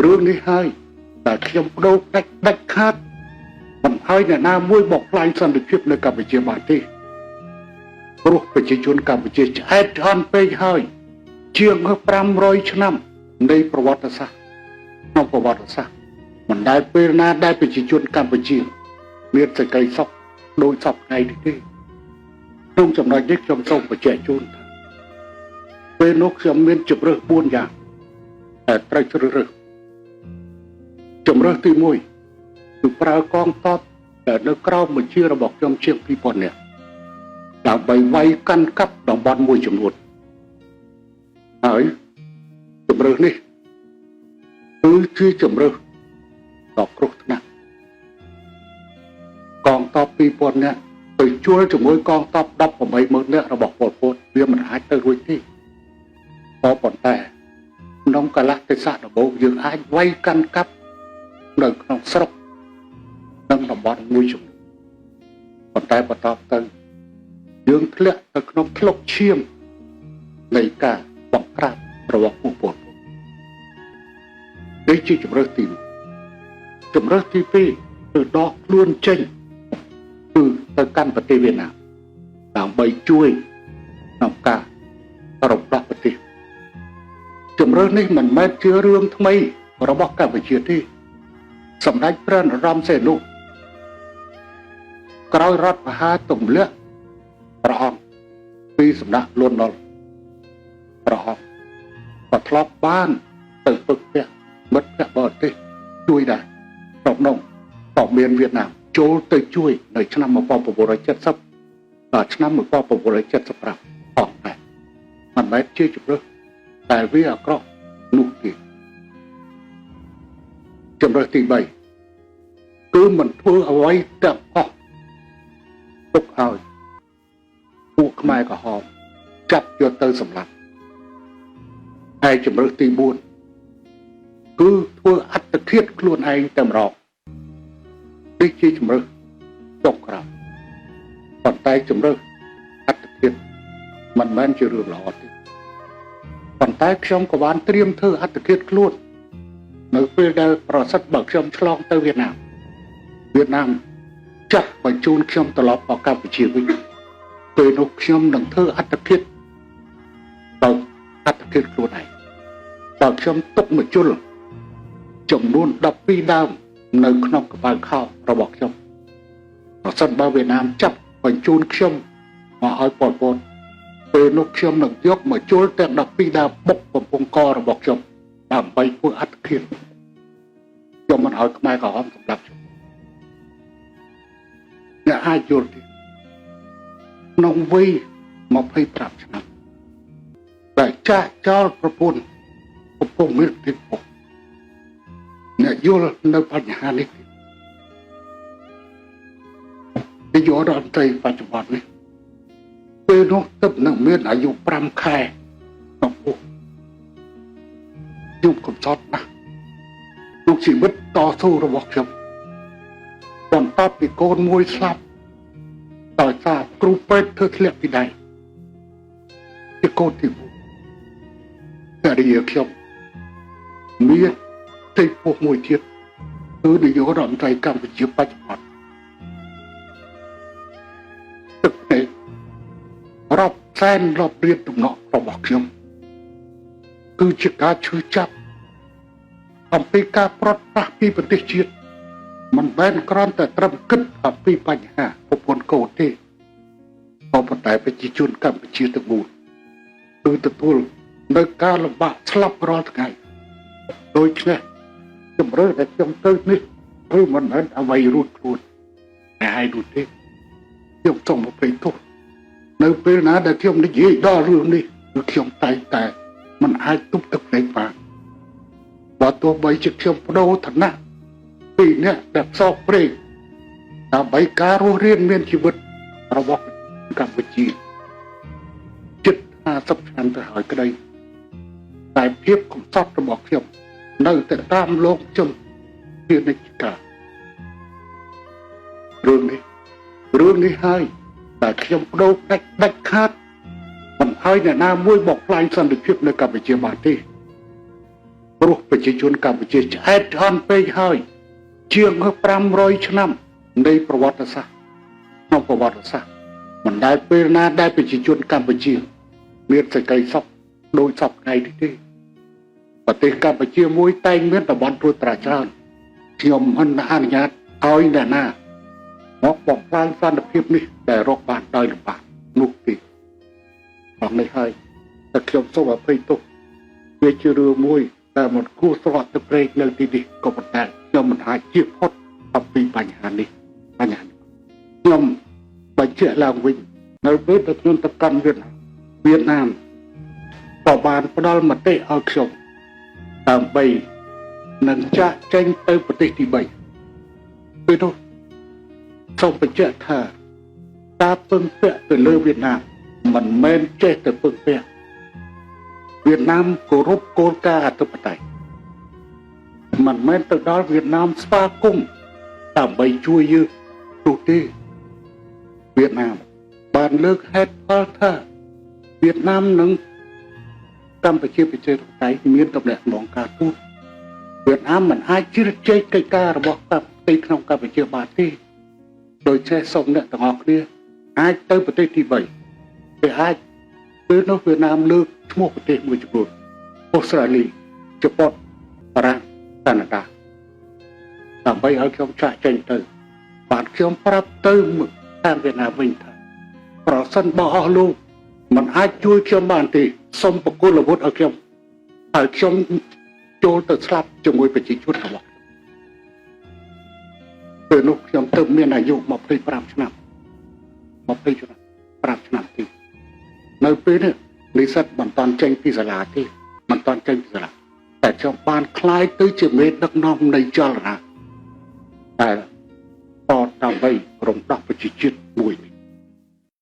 រឿងនេះហើយតែខ្ញុំបដូរដាច់ដាច់ខាតមិនឲ្យអ្នកណាមួយបកផ្លាញសន្តិភាពនៅកម្ពុជាបានទេព្រោះប្រជាជនកម្ពុជាឆ្អែតឆ្អន់ពេកហើយជាង500ឆ្នាំនៃប្រវត្តិសាស្ត្រក្នុងប្រវត្តិសាស្ត្រមិនដែលពេលណាដែលប្រជាជនកម្ពុជាមានសេចក្តីសុខដូចសពថ្ងៃនេះទេក្នុងចំណុចនេះខ្ញុំសូមបញ្ជាក់ជូនថាពេលនោះខ្ញុំមានជម្រើស4យ៉ាងដែលត្រូវជ្រើសរើសជម្រើសទី1គឺប្រើកងទ័ពដែលនៅក្រោមបញ្ជារបស់ខ្ញុំជាង2000នាក់ដើម្បីវាយកាន់កាប់តំបន់មួយចំនួនហើយជម្រើសនេះគឺជាជម្រើសដ៏គ្រោះថ្នាក់កងទ័ព2000នាក់ទៅជួលជាមួយកងទ័ព180,000នាក់របស់ប៉ុលពតវាមិនអាចទៅរួចទេក៏ប៉ុន្តែក្នុងកាលៈទេសៈដំបូងយើងអាចវាយកាន់កាប់នៅក្នុងស្រុកនិងតំបន់មួយចំនួនប៉ុន្តែបន្តទៅយើងធ្លាក់ទៅក្នុងថ្លុកឈាមនៃការបង្ក្រាបរបស់ពួកប៉ុលពតនេះជាជម្រើសទី1ជម្រើសទី2គឺដកខ្លួនចេញគឺទៅកាន់ប្រទេសវៀតណាមដើម្បីជួយក្នុងការរំដោះប្រទេសជម្រើសនេះមិនមែនជារឿងថ្មីរបស់កម្ពុជាទេសម្ដេចព្រះនរោត្តមសីហនុក្រោយរដ្ឋប្រហារទម្លាក់ព្រះអង្គពីសំណាក់លន់នល់ព្រះអង្គក៏ធ្លាប់បានទៅពឹកពាក់មិត្តភក្តិបរទេសជួយដែរក្នុងនោះក៏មានវៀតណាមចូលទៅជួយនៅឆ្នាំ1970ដល់ឆ្នាំ1975ផងដែរមិនមែនជាជម្រើសតែវាអាក្រក់នោះទេជម្រើសទី3គឺមិនធ្វើអ្វីទាំងអស់ទុកឲ្យពួកខ្មែរក្រហមចាប់យកទៅសម្លាប់ហើយជម្រើសទី4គឺធ្វើអត្តឃាតខ្លួនឯងតែម្ដងនេះជាជម្រើសចុងក្រោយប៉ុន្តែជម្រើសអត្តឃាតមិនមែនជារឿងល្អទេប៉ុន្តែខ្ញុំក៏បានត្រៀមធ្វើអត្តឃាតខ្លួននៅពេលដែលប្រសិទ្ធបើខ្ញុំឆ្លងទៅវៀតណាមវៀតណាមចាប់បញ្ជូនខ្ញុំត្រឡប់មកកម្ពុជាវិញពេលនោះខ្ញុំនឹងធ្វើអត្តឃាតបើអត្តឃាតខ្លួនឯងបើខ្ញុំទុកមជុលចំនួន12ដើមនៅក្នុងកប៉ាល់ខោរបស់ខ្ញុំប្រសិនបើវៀតណាមចាប់បញ្ជូនខ្ញុំមកឲ្យប៉ុលពតពេលនោះខ្ញុំនឹងយកមកជុលទាំង12ដើមបុកកំពង់ករបស់ខ្ញុំដើម្បីធ្វើអត្តឃាតខ្ញុំមិនឲ្យខ្មែរក្រហមសម្លាប់ខ្ញុំអ្នកអាចយល់ទេក្នុងវ័យ25ឆ្នាំដែលចាក់ចោលប្រពន្ធកំពុងមានផ្ទៃពោះអ្នកយល់នៅបញ្ហានេះទេនាយករដ្ឋមន្ត្រីបច្ចុប្បន្ននេះពេលនោះទើបនឹងមានអាយុ5ខែក្នុងពោះខ្ញុំកំសត់ណាស់ក្នុងជីវិតតស៊ូរបស់ខ្ញុំបន្ទាប់ពីកូនមួយស្លាប់ដោយសារគ្រូពេទ្យធ្វើធ្លាក់ពីដៃជាកូនទី1ភរិយាខ្ញុំមានផ្ទៃពោះមួយទៀតគឺនាយករដ្ឋមន្ត្រីកម្ពុជាបច្ចុប្បន្នទឹកភ្នែករាប់សែនរាប់លានទំនក់របស់ខ្ញុំគឺជាការឈឺចាប់អំពីការប្រត់ប្រាស់ពីប្រទេសជាតិមិនមែនគ្រាន់តែត្រឹមគិតអំពីបញ្ហាប្រពន្ធកូនទេក៏ប៉ុន្តែប្រជាជនកម្ពុជាទាំងមូលគឺទទួលនៅការលំបាកស្លាប់រាល់ថ្ងៃដូច្នេះជម្រើសដែលខ្ញុំទៅនេះគឺមិនមែនអ្វីរួចខ្លួនតែឯងនោះទេខ្ញុំសូមអភ័យទោសនៅពេលណាដែលខ្ញុំនិយាយដល់រឿងនេះគឺខ្ញុំតែងតែមិនអាចទប់ទឹកភ្នែកបានបើទោះបីជាខ្ញុំបដូរឋានៈពីអ្នកដែលផ្សងព្រេងដើម្បីការរស់រានមានជីវិតរបស់កម្ពុជាជិត50ឆ្នាំទៅហើយក្តីតែភាពកំសត់របស់ខ្ញុំនៅតែតាមលោកខ្ញុំជានិច្ចកាលរឿងនេះហើយតែខ្ញុំបដូរដាច់ដាច់ខាតមិនឲ្យអ្នកណាមួយបកផ្លាញសន្តិភាពនៅកម្ពុជាបានទេ ព្រោះប្រជាជនកម្ពុជាឆ្អែតឆ្អន់ពេកហើយជាង500ឆ្នាំនៃប្រវត្តិសាស្ត្រក្នុងប្រវត្តិសាស្ត្រមិនដែលពេលណាដែលប្រជាជនកម្ពុជាមានសេចក្តីសុខដោយសពថ្ងៃនេះទេប្រទេសកម្ពុជាមួយតែងមានតំបន់ត្រួតត្រាច្រើនខ្ញុំមិនអនុញ្ញាតឲ្យអ្នកណាមកបំផ្លាញសន្តិភាពនេះដែលរកបានដោយលំបាកនោះទេផងនេះហើយតែខ្ញុំសូមអភ័យទោសវាជារឿងមួយដែលមិនគួរស្រក់ទឹកព្រែកនៅទីនេះក៏ប៉ុន្តែខ្ញុំមិនអាចជៀសផុតអំពីបញ្ហានេះបញ្ហានេះខ្ញុំបញ្ជាក់ឡើងវិញនៅពេលដែលខ្ញុំទៅកាន់វៀតណាមវៀតណាមក៏បានផ្ដល់មតិឲ្យខ្ញុំដើម្បីនឹងចាក់ចេញទៅប្រទេសទី3ពេលនោះសូមបញ្ជាក់ថាការពឹងពាក់ទៅលើវៀតណាមមិនមែនចេះតែពឹងពាក់វៀតណាមគោរពគោលការណ៍អធិបតេយ្យមិនមែនទៅដល់វៀតណាមស្វាគមន៍ដើម្បីជួយយើងនោះទេវៀតណាមបានលើកហេតុផលថាវៀតណាមនិងកម្ពុជាប្រជាធិបតេយ្យមានតំណែងងការទូតវៀតណាមមិនអាចជ្រៀតជ្រែកកិច្ចការរបស់កម្ពុជាក្នុងកម្ពុជាបានទេដូច្នេះសូមអ្នកទាំងអស់គ្នាអាចទៅប្រទេសទី3វាអាចពេលនោះវៀតណាមលើកឈ្មោះប្រទេសមួយចំនួនអូស្ត្រាលីជប៉ុនបារាំងកាណាដាដើម្បីឲ្យខ្ញុំចាក់ចេញទៅបាទខ្ញុំប្រាប់ទៅតាមវៀតណាមវិញថាប្រសិនបើអស់លោកមិនអាចជួយខ្ញុំបានទេសូមប្រគល់អាវុធឲ្យខ្ញុំហើយខ្ញុំចូលទៅស្លាប់ជាមួយប្រជាជនរបស់ពេលនោះខ្ញុំទៅមានអាយុ25ឆ្នាំ20ឆ្នាំ5ឆ្នាំទីនៅពេលនេះនិស្សិតមិនតាន់ចេញពីសាលាទេមិនតាន់ចេញពីសាលាតែខ្ញុំបានក្លាយទៅជាមេដឹកនាំនៃចលនាតែតដើម្បីរំដោះប្រជាជាតិ